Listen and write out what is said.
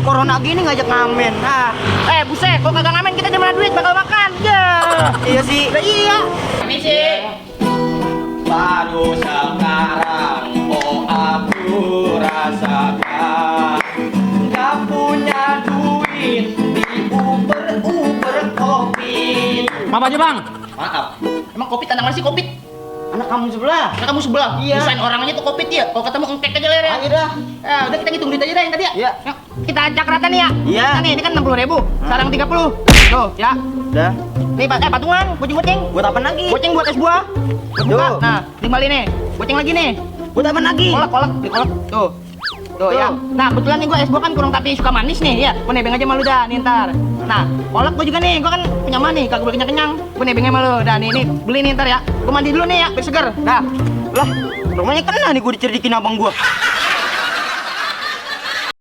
corona gini ngajak ngamen. Nah, Buset, kalau kagak ngamen kita di mana duit bakal makan. Ya. iya sih. Lah iya. Misi. Baru sekarang aku rasakan gak punya duit di Uber Covid. Maaf aja bang. Maaf. Emang Covid anak mana sih Covid? Anak kamu sebelah. Anak kamu sebelah. Iya. Desain orangnya tuh Covid ya. Kalau ketemu engkek aja leher ya. Ayo dah. Ya, udah kita hitung duit aja dah yang tadi ya. Iya. Yuk, kita ajak rata nih ya. Iya. Nah, nih, ini kan 60.000. Sekarang 30. Tuh, ya. Udah. Nih, patungan, boceng-boceng. Buat apa lagi? Boceng buat es buah. Buka. Tuh. Nah, timbali nih. Boceng lagi nih. Buat apa lagi? Kolak. Tuh. Tuh ya. Nah, kebetulan nih gue es buah kan kurang tapi suka manis nih ya. Gue nebeng aja malu dah nih ntar. Nah, kolak gue juga nih. Gue kan punya mah nih, kagak boleh kenyang-kenyang. Gue nebengnya malu. Dah nih beli nih ntar ya. Gue mandi dulu nih ya, biar seger. Dah. Lah, rumahnya kena nih gue dicerdikin abang gua.